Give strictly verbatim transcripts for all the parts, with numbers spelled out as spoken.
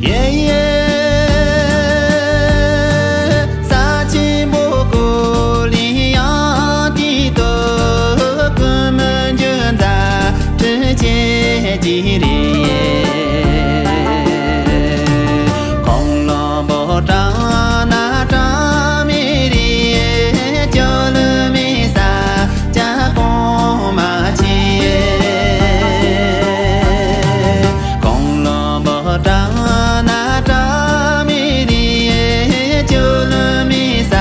ཡེ་ཡེ། ས་ཆེན་པོ་ཀོ་ལི་ཡང་དེ་དོ་ཀུན་མི་འགྱུར་མཛའ་འཕྲིན་ཆེ་གི་རེད། ཁོང་ལོ་བོ་དྲང་ན་དྲང་མི་རེད། ཅོ་ལུ་མི་ས་ཅ་གོང་མ་ཆེ། ཁོང་ལོ་བོ་དྲང་ན་དྲང་མི་རེད། ཅོ་ལུ་མི་ས་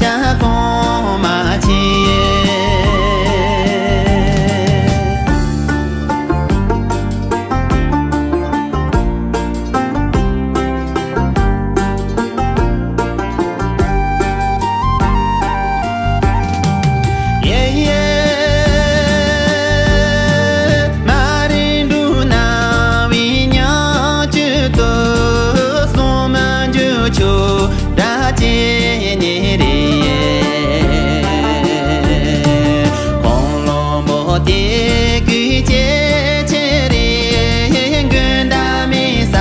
ཅ་གོང་མ་ཆེ། ཡེ་ཡེ། མ་རིག་འབྲུ་སྣ་བའི་ཉམས་བཅུད་དུ། གསུང་མི་འགྱུར་ཆོས་སྒྲ་ཇི་སྙེད་རེད། ཁོང་ལོ་བོ་དེ་གི་ཆེ་ཆེ་རེད། མགོན་བདག་མི་ས་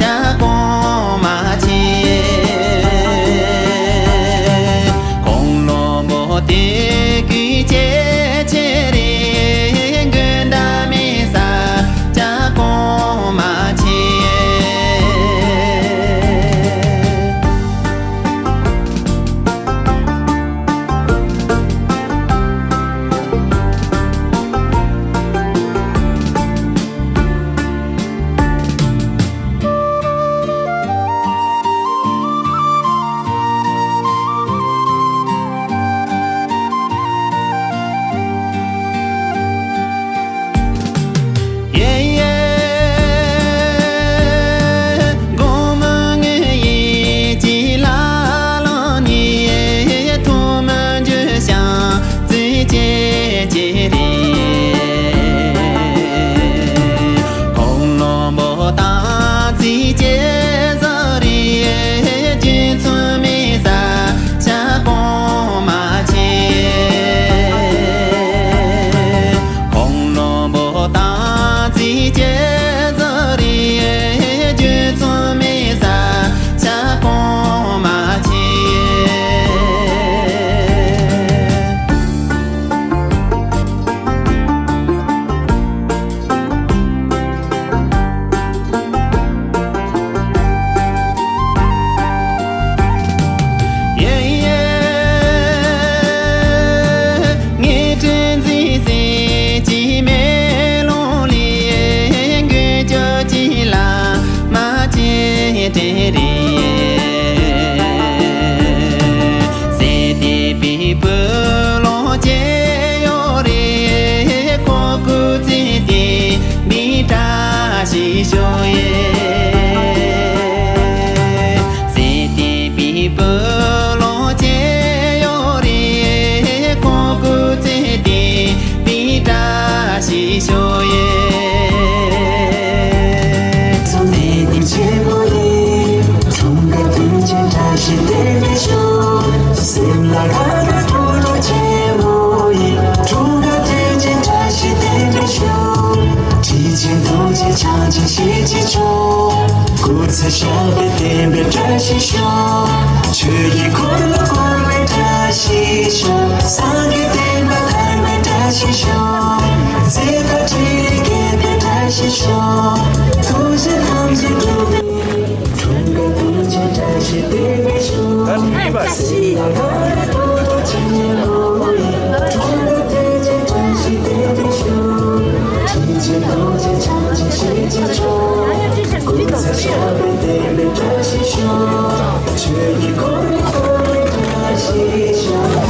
ཅ་གོང་མ་ཆེ། ཁོང་ལོ་བོ་དེ་གི་ཆེ་ཆེ་རེད། མགོན་བདག་མི་ས་ཅ་གོང་མ་ཆེ། ཡེ་ཡེ། དགོང་མོ་ངའི་ཡིད་ཀྱི་ལ་ལོ་ནས། ཐོག་མི་འགྱུར་ཞིང་རྩིས་བྱེད་ཀྱི་རེད། ཁོང་ལོ་བོ་དང་རྩིས་བྱེད་བཟོ་རེད། རྒྱུ་མཚན་མེད་ས་ཅ་གོང་མ་ཆེ། ཁོང་ལོ་བོ་དང་རྩིས་བྱེད་བཟོ་རེད། རྒྱུ་མཚན་མེད་ས་ཅ་གོང་མ་ཆེ། ཡེ་ཡེ། ངའི་དྲིན་འཛིན་ཟེར་གྱི་མེ་ལོང་ལས། མགོན་སྐྱོབ་ཀྱི་བླ་མ་ཅི་དྲན་རེད། ཟས་འདེབས་པའི་བུ་ལོན་ཅི་ཡོད་རེད། ཁོ་སྐུ་ཚེ་བརྟན་པའི་བཀྲ་ཤིས་ཤོག་ཡེ། ཟས་འདེབས་པའི་བུ་ལོན་ཅི་ཡོད་རེད། ཁོ་སྐུ་ཚེ་བརྟན་པའི་བཀྲ་ཤིས་ཤོག་ཡེ། ཚང་མས་ཀུན་ཆེན་པོ་ཡིན། འཁྲུངས་སྐར་དུས་ཆེན་བཀྲ་ཤིས་བདེ་ལེགས་ཞུ། སེམས་ལ་དགའ་དགའ་སྤྲོ་སྤྲོ་ཆེན་མོ་ཡིན། འཁྲུངས་སྐར་དུས་ཆེན་བཀྲ་ཤིས་བདེ་ལེགས་ཞུ། ཁྲི་ཆེན་རྡོ་རྗེ་འཆང་ཆེན་ཞི་བྱེད་མཆོག་སྐུ་ཚེ་ཞབས་པད་བརྟན་པའི་བཀྲ་ཤིས་ཤོག་ཆོས་ཀྱི་འཁོར་ལོ་བསྐོར་བའི་བཀྲ་ཤིས་ཤོག་སངས་རྒྱས་བསྟན་པ་དར་བའི་བཀྲ་ཤིས་ཤོག་ཚེ་དང་འཕྲིན་ལས་རྒྱས་པའི་བཀྲ་ཤིས་ཤོག་ཐུགས་བཞེད་ཐམས་ཅད་འགྲུབ་པའི། འཁྲུངས་སྐར་དུས་ཆེན་བཀྲ་ཤིས་བདེ་ལེགས་ཞུ། ད་ཕེབས་པ། སེམས་ལ་དགའ་བའི་སྤྲོ་སྤྲོ་ཆེན་མོ་ཡིན། འཁྲུངས་སྐར་དུས་ཆེན་བཀྲ་ཤིས་བདེ་ལེགས་ཞུ། ཁྲི་ཆེན་རྡོ་རྗེ་འཆང་ཆེན་ཞི་བྱེད་མཆོག་སྐུ་ཚེ་ཞབས་པད་བརྟན་པའི་བཀྲ་ཤིས་ཤོག་ཆོས་ཀྱི་འཁོར་ལོ་བསྐོར་བའི་བཀྲ་ཤིས་ཤོག་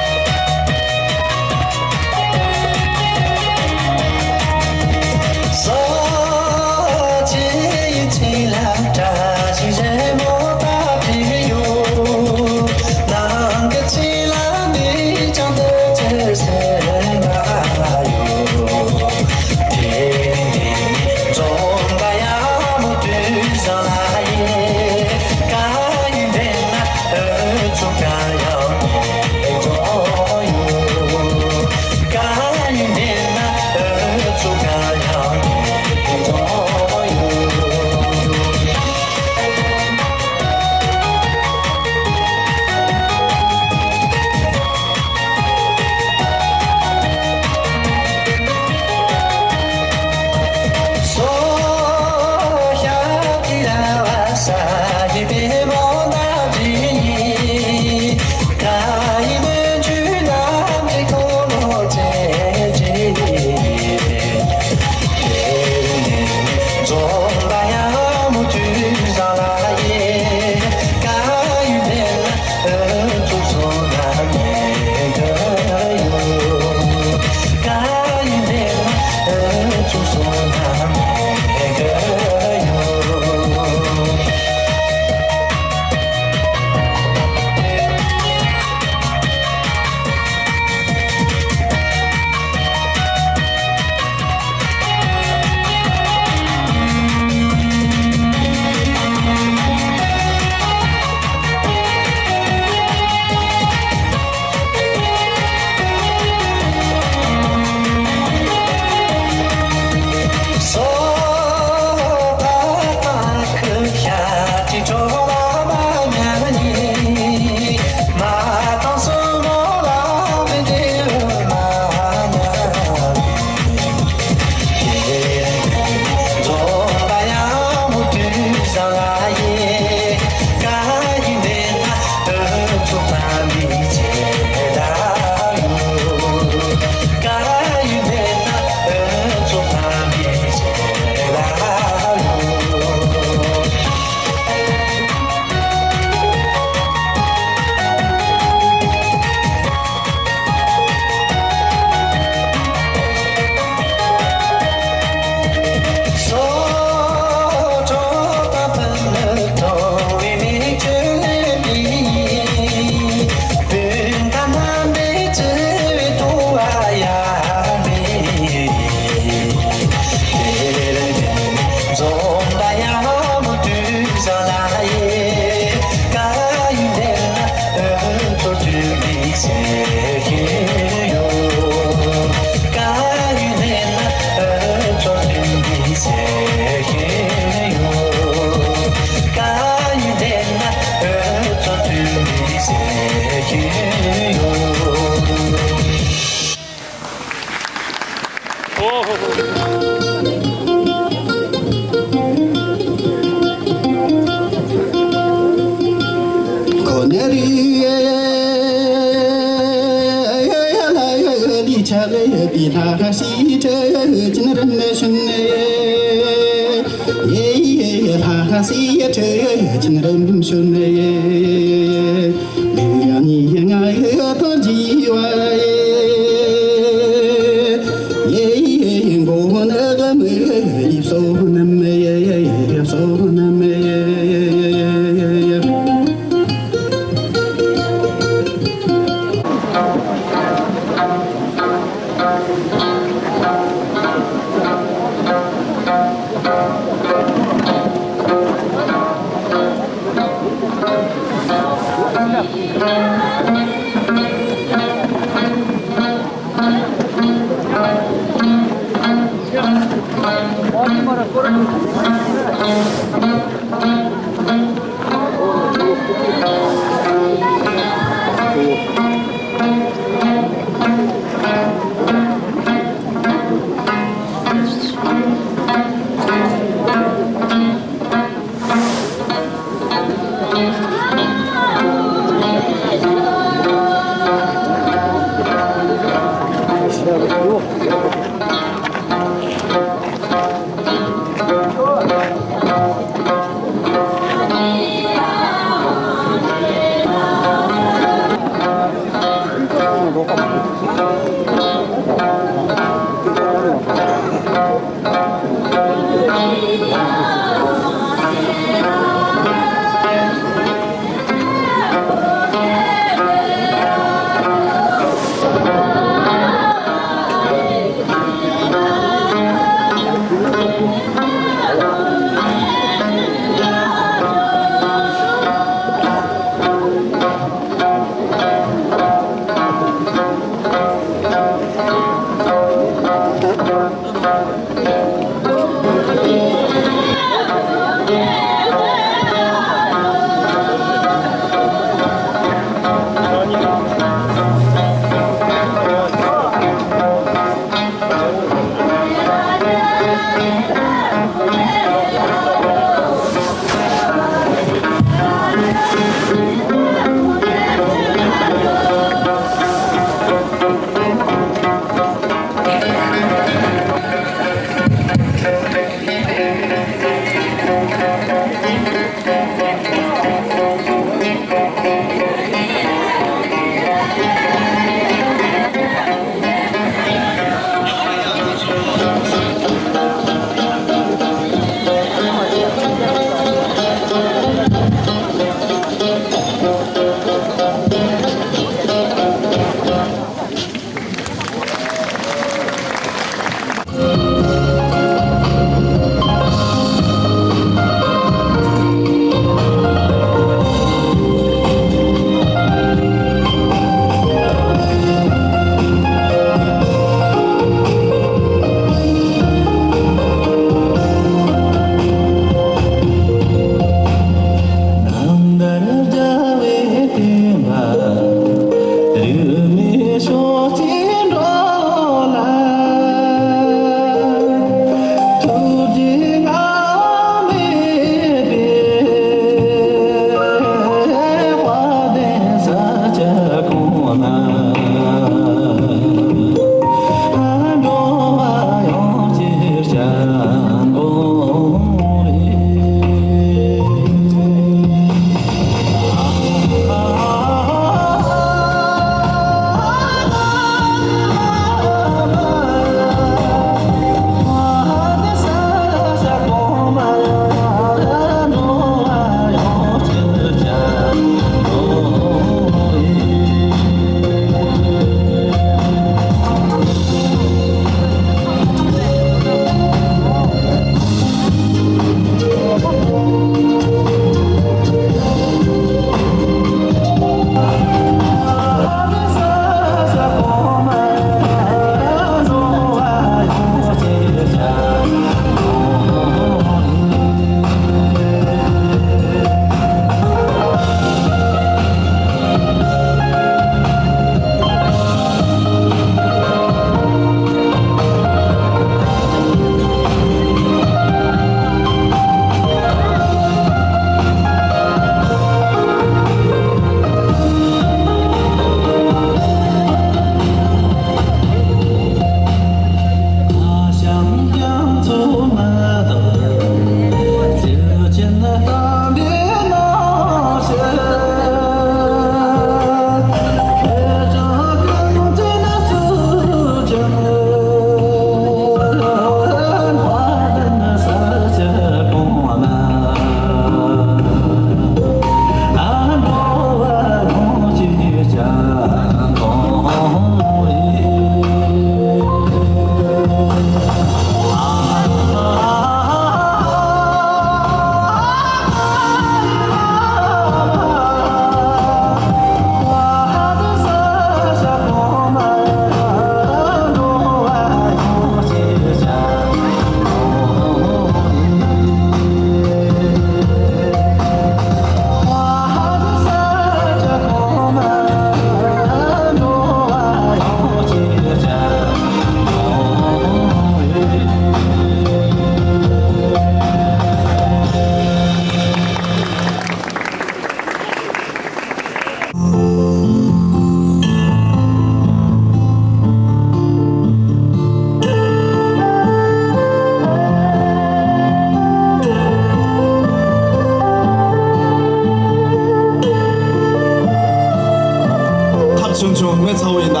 ངའི་ཚ་བོ་ཡིན་ད།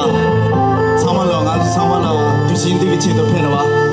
ཚང་མ་ལ་ང་ཚོ་ཚང་མ་ལ་དུས་ཆེན་འདི་གི་ཆེད་དུ་ཕེབས་རེད་བ།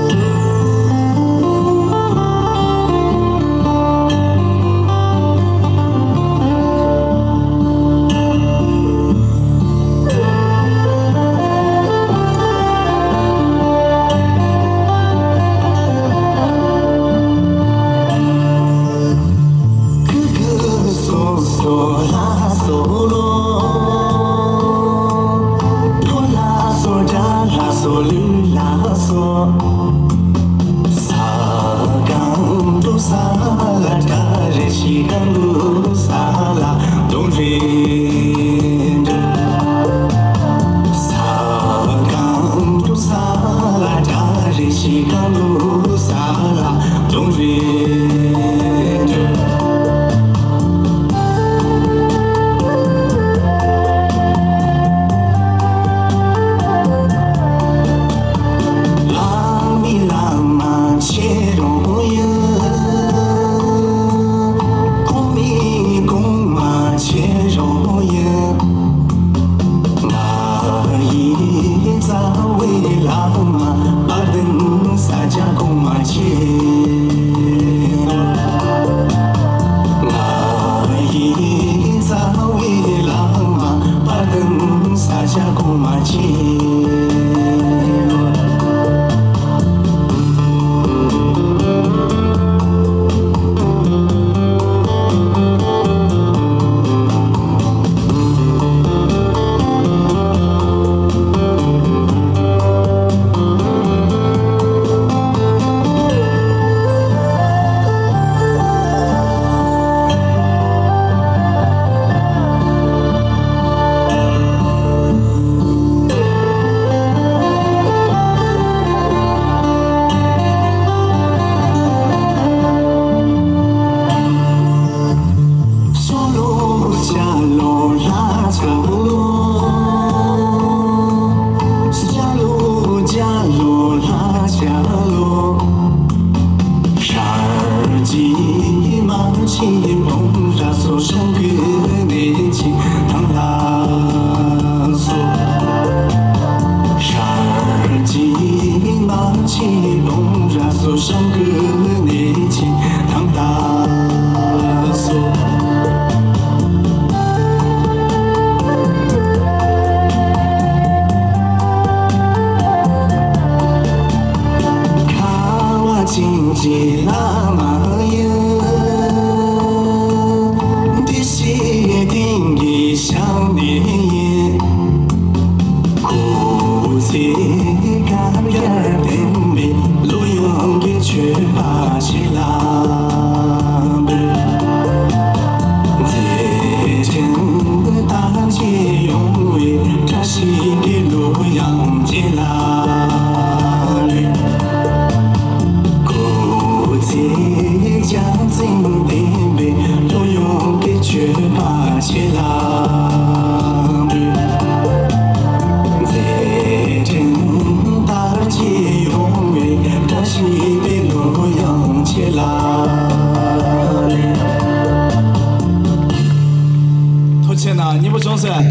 ཐུགས་རྗེ་གནང་། སྙིང་པོ་བྱུང་ཟེར།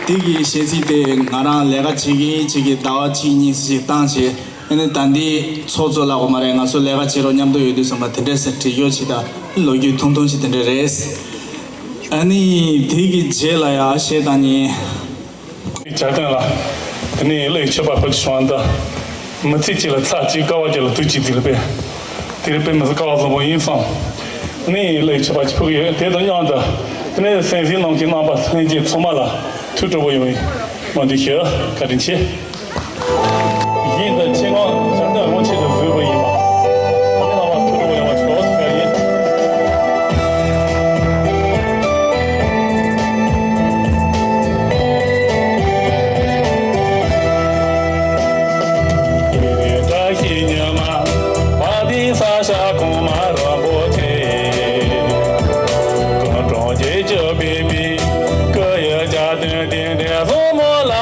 འདི་གི་གཞས་ཚིག་དེ་ང་རང་ལས་ཀ་བྱེད་ཀྱིན་བྱེད་ཀྱིན་ཟླ་བ་གཅིག་གཉིས་ཅིག་བཏང་བྱས། ཨ་ནི་ད་འདི་ཚོགས་གཙོ་ལབ་དགོས་མ་རེད། ང་ཚོ་ལས་ཀ་བྱེད་རོགས་མཉམ་དུ་ཡོད་དུས་ཙམ་པ་དེ་འདྲས་ཟེར་བྲིས་ཡོད་ཅིག་ད་ལོ་རྒྱུས་ཐུང་ཐུང་ཞིག་དེ་འདྲས་རེད། ཨ་ནི་དེ་གི་རྗེས་ལ་ཡང་གཞས་བཏང་ཉིན། བྱ་དོན་ལ། དེ་ནས་གླུ་ཡི་མཆོད་པ་ཕུལ་བྱུང་བ་འདི། མི་ཚེ་གཅིག་ལ་ཚར་གཅིག་དཀའ་བ་གཅིག་ལ་དུས་གཅིག་དེ་ལ་དཔེ། དེ་ལ་དཔེ་མི་སྲིད་དཀའ་བ་བཟང་པོ་ཡིན་བསམ། དེ་ནས་གླུ་ཡི་མཆོད་པ་ཅིག་ཕུལ་གྱི་ཡོད། དེ་དང་མཉམ་དུ། དེ་ནས་སེམས་ཅན་རྣམས་ཀྱི་རྣམ་པ་ལྷན་རྒྱས་ཚང་མ་ལ་ཐུགས་སྤྲོ་པོ་ཡོང་བའི་སྨོན་འདུན་ཞུ། བཀའ་དྲིན་ཆེ། ཡིན་ད་ཆེད་མངགས་བྱ་དོན་དབང་ཆེད་དུ་བཟོས་པ་ཡིན་པ། ཨ་ནི་རྣམ་པ་ཐུགས་སྤྲོ་པོ་ཡོང་བ་ཞུ་ཞུ་ཡིན། བཀྲ་ཤིས་ཉི་མ་བ་དན་ས་ཞབས་གོང་མ་རིན་པོ་ཆེ། གངས་ལྗོངས་རྒྱལ་གྱི་བོད་པའི་སྐུ་ཡི་བྱ་དོན་རྟེན་འབྲེལ་བཟང་མོ་ལ།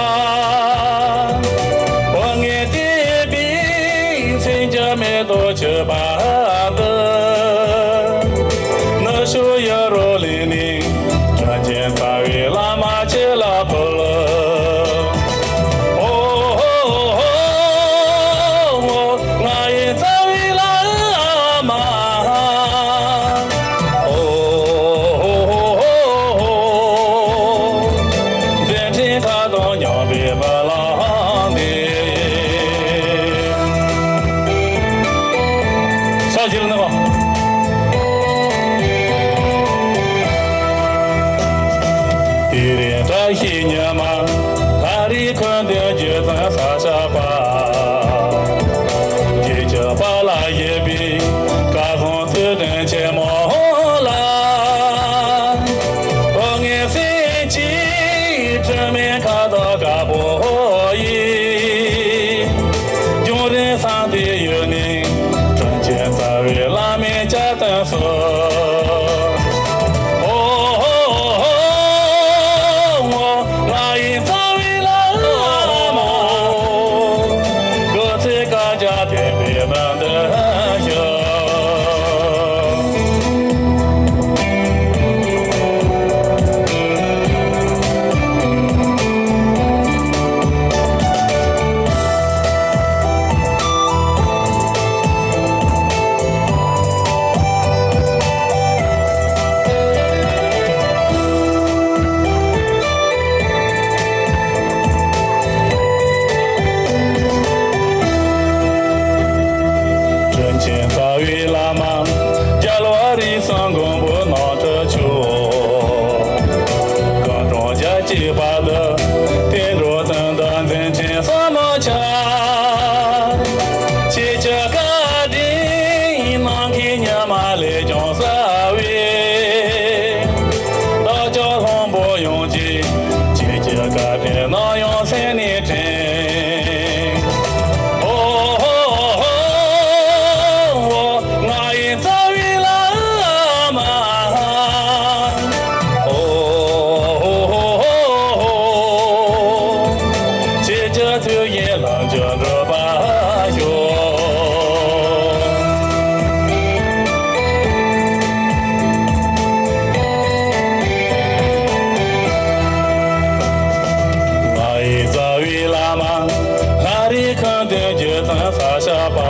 དེ་རིང་བཀྲ་ཤིས་ཉི་མ། ལྷ་རིས་འཁོན་འདས་རྒྱུ་མཚན་གསལ་བྱེད་པ། རྗེ་བཙུན་དཔལ་ལ་བཞད་པའི་སྐལ་བཟང་ཐུགས་དྲན་ཆེན་མོ་ལ། དངོས་སུ་ཅིག་དྲི་མེད་ཁ་དོག་དཀར་པོ་ཡིས། འབྱུང་རིན་གསང་བདེ་ཡུལ་ནས། དྲིན་ཅན་རྩ་བའི་བླ་མའི་བཅའ་དོན་སོགས། ཨོ་ཧོ་ཧོ་ཧོ། ང་ཡི་རྩ་བའི་བླ་མ། སྐུ་ཚེ་བསྐལ་བརྒྱར་བརྟན་པའི་སྨོན་འདུན་ཞུ། དྲིན་ཅན་རྩ་བའི་བླ་མ། རྒྱལ་བ་རིགས་གསུམ་མགོན་པོ་རྣམ་གྲོལ་མཆོག་གངས་ལྗོངས་རྒྱལ་གཅེས་དཔའ་བདུད། བསྟན་འགྲོ་དོན་དུ་མཛད་འཕྲིན་བསམ་མི་ཁྱབ། ཆོས་ཀྱི་བཀའ་དྲིན་ནམ་མཁའི་ཉི་མ་ལས་ཀྱང་གསལ་བའི། བདག་ཅག་ལྷུན་པོ་ཡོངས་ཀྱི། ཆོས་ཀྱི་བཀའ་དྲིན་ནམ་ཡང་སེམས་ནས་དྲན། ཨོ་ཧོ་ཧོ་ཧོ། ང་ཡི་རྩ་བའི་བླ་མ། ཨོ་ཧོ་ཧོ་ཧོ། ཆོས་ཀྱི་ཐུགས་བཞེད་ལམ་གྱི་འགྲུབ་པར་ཤོག་ང་ཡི་རྩ་བའི་བླ་མ། ལྷ་རིས་འཁོན་འདས་རྒྱུ་མཚན་གསལ་བྱེད་པ།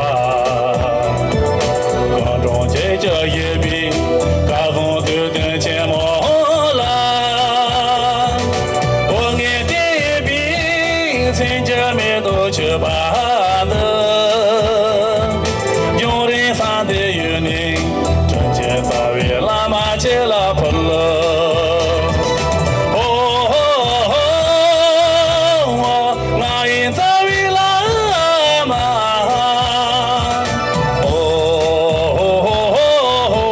གངས་ལྗོངས་ཆོས་ཀྱི་བཞི་པའི་སྐལ་བཟང་དུས་སྟོན་ཆེན་མོ་ལ། དབུ་སྔས་བསྟན་པའི་མཚན་གྱི་མེ་ཏོག་མཆོད་པ་འདི། འབྱུང་རིན་གསང་བདེ་ཡུལ་ནས། དྲིན་ཅན་རྩ་བའི་བླ་མ་ཁྱེད་ལ་ཕུལ། ཨོ་ཧོ་ཧོ་ཧོ། ང་ཡི་རྩ་བའི་བླ་མ། ཨོ་ཧོ་ཧོ་ཧོ་ཧོ།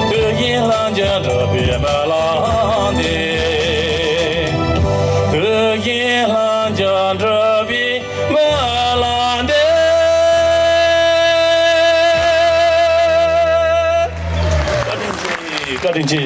ཐུགས་བཞེད་ལམ་གྱི་འགྲུབ་པའི་སྨོན་ལམ་འདེབས། ཐུགས་བཞེད་ལམ་གྱི་འགྲུབ་པའི་སྨོན་ལམ་འདེབས། བཀའ་དྲིན་ཆེ། བཀའ་དྲིན་ཆེ།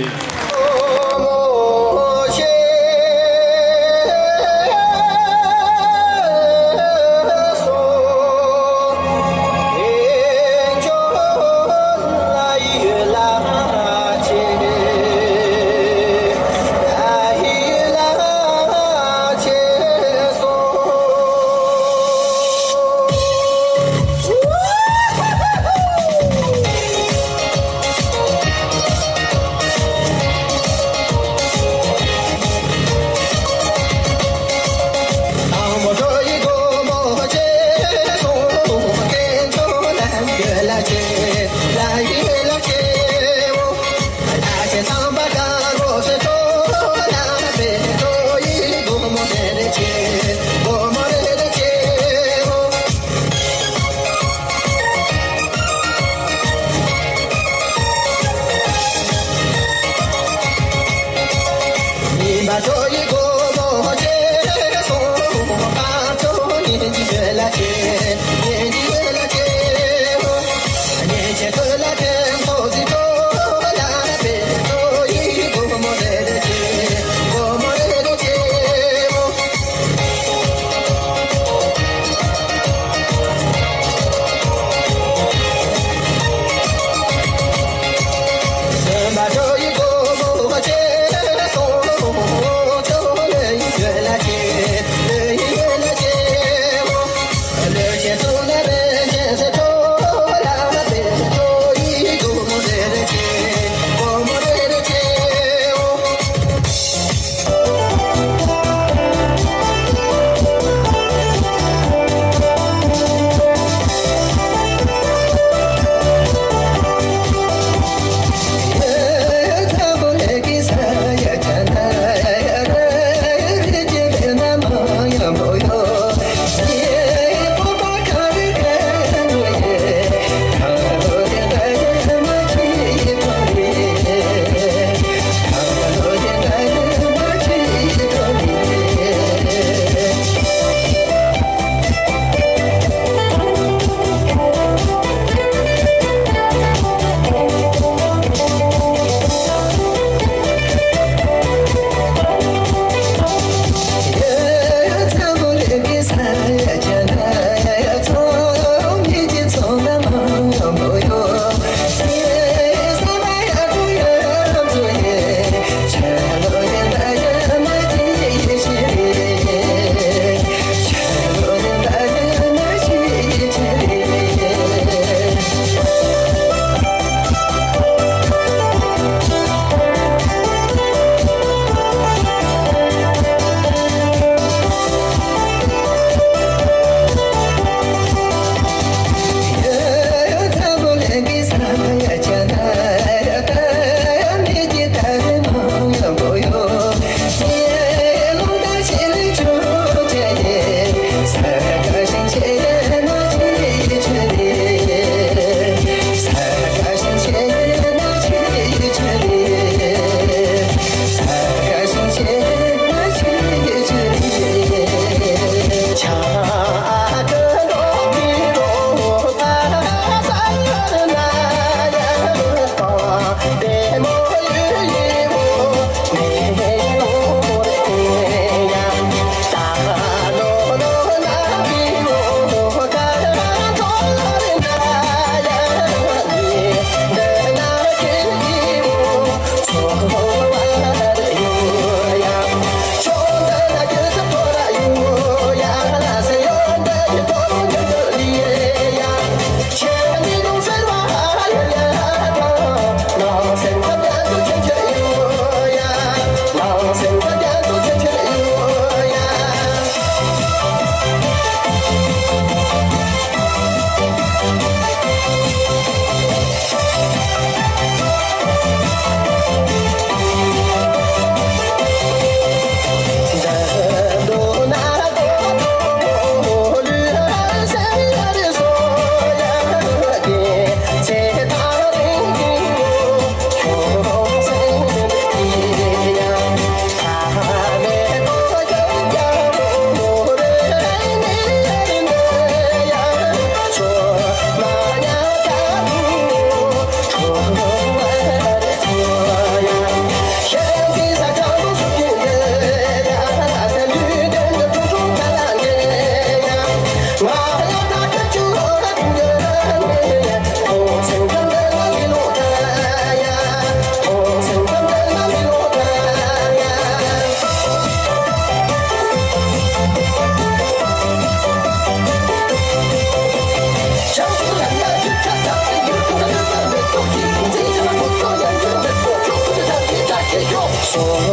ཐུགས་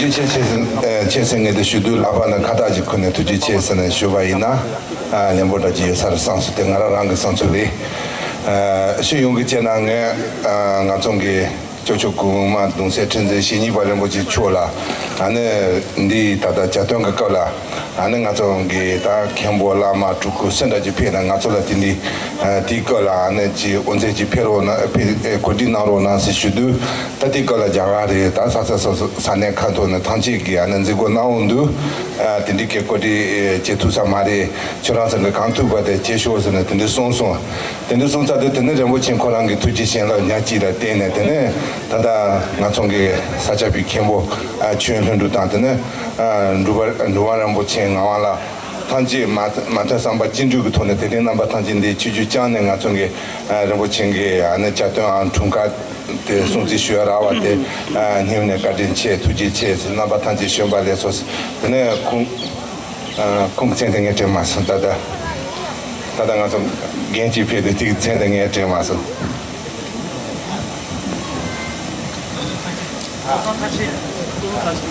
རྗེ་ཆེ་ཆེ་ཟེར་ཨ་ཆེ་ཟེར་ངས་དེ་ཞུ་དུས་ལག་པ་ནས་ཁ་བཏགས་ཅིག་ཁུར་ནས་ཐུགས་རྗེ་ཆེ་ཟེར་ནས་ཞུ་བ་ཡིན་ན། ཨ་ལན་པོ་འདྲ་ཅིག་ཡོད་ས་རེད་བསམ་སོང་། དེ་ང་རང་རང་གི་བསམ་ཚུལ་རེད། ཨ་ཤེས་ཡོང་གི་བྱས་ན་ངས་ཨ་ང་ཚོ་གི་སྐྱབས་མཆོག་གོང་མ་གདུང་སྲས་ཁྲི་འཛིན་ཞེ་གཉིས་པ་རིན་པོ་ཆེ་མཆོག་ལ་ཨ་ནི་འདི་ད་ལྟ་གྱ་སྟོན་གྱི་སྐབས་ལ། ཨ་ནི་ང་ཚོ་གི་ད་མཁན་པོ་བླ་མ་སྤྲུལ་སྐུ་སུ་འདྲ་ཅིག་ཕེབས་ན་ང་ཚོ་ལ་དེ་འདྲའི་དེའི་སྐོར་ལ་ཨ་ནི་ཅིག་དབུ་མཛད་ཅིག་ཕེབས་རོགས་གནང་ཕེབས་གོ་སྒྲིག་གནང་རོགས་གནང་ཟེར་ཞུ་དུས། ད་དེའི་སྐོར་ལ་རྒྱ་གར་རེད། ད་ས་ས་ས་ས་གནས་ཁག་ཐོག་ནས་ཐམས་ཅད་ཀྱིས་ཨ་ནི་མཛད་སྒོ་གནང་འོང་དུས། དེ་འདྲའི་གི་གོ་སྒྲིག་བྱེད་ཐུབ་ས་མ་རེད། ཁྱོད་རང་ཚོ་གི་གང་ཐུབ་པ་དེ་བྱེད་ཤོག་ཟེར་ནས་དེ་འདྲའི་གསུངས་སོང་། དེ་འདྲའི་གསུངས་ཚར་དུས་དེ་ནས་རིན་པོ་ཆེ་ཁོ་རང་གི་ཐུགས་རྗེ་བྱིན་རླབས་ཉག་གཅིག་ལ་བརྟེན་ནས་དེ་ནས་ད་ལྟ་ང་ཚོ་གི་ས་སྐྱ་པའི་མཁན་པོ་ཨ་ཆོས་ལྷུན་གྲུབ་དང་དེ་ནས་ཨ་འབྲུག་པ་འབྲུག་པ་རིན་པོ་ཆེ་ངག་དབང་ལགས་ཐམས་ཅད་མ་མ་མཐའ་བསམ་པ་ཅི་འགྲུབ་ཀྱི་ཐོག་ནས་དེ་རིང་རྣམ་པ་ཐམས་ཅད་འདིའི་ཆོས་བརྒྱུད་བསྐྱངས་ནས་ང་ཚོ་གི་ཨ་རིན་པོ་ཆེ་གི་ཨ་ནི་བྱ་དོན་ཨང་འཁྲུངས་སྐར་དེ་སྲུང་བརྩི་ཞུ་ཡ་རག་པ་དེ་ཨ་སྙིང་ནས་བཀའ་དྲིན་ཆེ། ཐུགས་རྗེ་ཆེ་ཟེར། རྣམ་པ་ཐམས་ཅད་བྱོན་པ་ལེགས་སོ་ཟེར། དེ་ནས་ཁོང་ཨ་ཁོང་གི་མཚན་དེ་ངས་དྲན་མ་སོང་། ད་ལྟ་ད་ལྟ་ང་ཚོ་རྒན་གཅིག་ཕེབས་དུས་དེ་གི་མཚན་དེ་ངས་དྲན་མ་སོང་།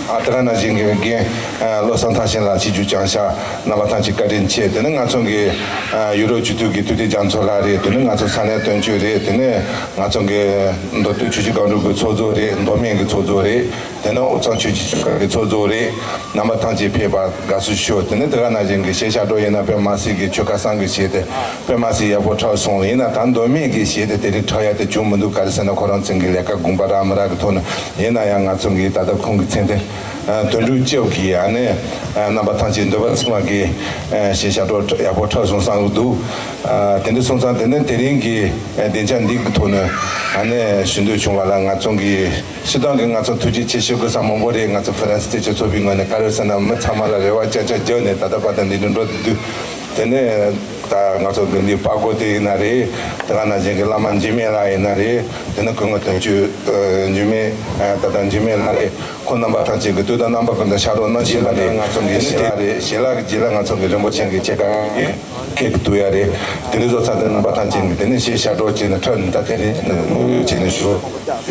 ཨ་དེ་ག་ནང་བཞིན་གྱི་རྒན་ཨ་བློ་བཟང་ཐར་ཤིང་ལགས་ཆིབས་བསྒྱུར་བསྐྱངས་ཤག་རྣམ་པ་ཐམས་ཅད་བཀའ་དྲིན་ཆེ། དེ་ནས་ང་ཚོ་གི་ཨ་ཡུ་རོབ་སྤྱི་འཐུས་ཀྱི་ཐུབ་བསྟན་རྒྱ་མཚོ་ལགས་རེད། དེ་ནས་ང་ཚོ་ས་གནས་དོན་གཅོད་རེད། དེ་ནས་ང་ཚོ་གི་མདོ་སྟོད་ཆུ་བཞི་སྒང་དྲུག་གི་ཚོགས་གཙོ་རེད། མདོ་སྨད་ཀྱི་ཚོགས་གཙོ་རེད། དེ་ནས་དབུས་གཙང་ཆོས་བརྒྱུད་ཆོལ་ཁ་གི་ཚོགས་གཙོ་རེད། རྣམ་པ་ཐམས་ཅད་ཕེབས་པར་དགའ་བསུ་ཞུ། དེ་ནས་དེ་ག་ནང་བཞིན་གྱི་གཞས་ཞབས་བྲོ་ཡིན་ན་དཔེ་མ་སྲིད་ཀྱི་ཆོལ་ཁ་བསང་གི་གཞས་དེ་དཔེ་མ་སྲིད་ཡག་པོ་གྲགས་སོང་། ཡིན་ན་ད་མདོ་སྨད་ཀྱི་གཞས་དེ་དེ་རིང་གྲགས་ཡ་དེ་བྱུང་མི་འདུག་ག་རེ་ཟེར་ན་ཁོ་རང་ཚོ་གི་ལས་ཀ་དགོངས་པ་རག་མི་རག་གི་ཐོག་ནས། ཡིན་ན་ཡང་ང་ཚོ་གི་ད་ལྟ་ཁོང་གི་མཚན་དེ་དོན་གྲུབ་སྐྱབས་ཀྱིས་ཨ་ནི་རྣམ་པ་ཐམས་ཅད་འདོད་པ་ཚིམ་པ་གི་གཞས་ཞབས་བྲོ་ཡག་པོ་གྲགས་སོང་བསམ་གི་འདུག་དེ་འདྲ་སོང་ཙང་དེ་ནས་དེ་རིང་གི་སྡིངས་ཆ་འདི་གི་ཐོག་ནས་ཨ་ནི་ཞུ་འདོད་བྱུང་བ་ལ། ང་ཚོ་གི་སྤྱིར་བཏང་གི་ང་ཚོ་ཐུགས་རྗེ་ཆེ་ཞུ་དགོས་ས་མང་པོ་རེད། ང་ཚོ་ཧྥ་རན་སི་རྩེད་འཇོ་ཚོགས་པའི་ངོས་ནས། ག་རེ་ཟེར་ན་མི་ཚང་མ་ལ་རེ་བ་བཅའ་བཅའ་བརྒྱབ་ནས་ད་ལྟ་བར་དུ་འདི་འདྲ་འགྲོ་བསྡད་འདུག་དེ་ནས་ད་ང་ཚོ་གི་འདི་པར་སྒོ་དེ་ཡིན་ན་རེད། དེ་ག་ནང་བཞིན་གི་བླ་མ་འཇིགས་མེད་ལགས་ཡིན་ན་རེད། དེ་ནས་སྐུ་ངོ་དོན་གཅོད་འཇིགས་མེད་ད་ལྟ་འཇིགས་མེད་ལགས་རེད། ཁོང་རྣམ་པ་ཐམས་ཅད་ཀྱིས་དུས་དང་རྣམ་པ་ཀུན་ཏུ་ཕྱག་རོགས་གནང་བཞིན་པ་རེད། ང་ཚོ་འདི་ནི་དེ་རེད། ཞལ་ལག་གི་རྗེས་ལ་ང་ཚོ་གི་རིན་པོ་ཆེ་གི་སྐྱེས་སྐར་གི་ཁེག་ཏུ་ཡ་རེད། དེ་རིང་བཟོ་ཚར་དེ་རྣམ་པ་ཐམས་ཅད་ཀྱིས་དེ་ནས་གཞས་ཞབས་བྲོ་བྱས་ནས་འཁྲབ་ནས། ད་དེ་རིང་དངོས་ཡོད་བྱས་ནས་ཞུ་ཡོད།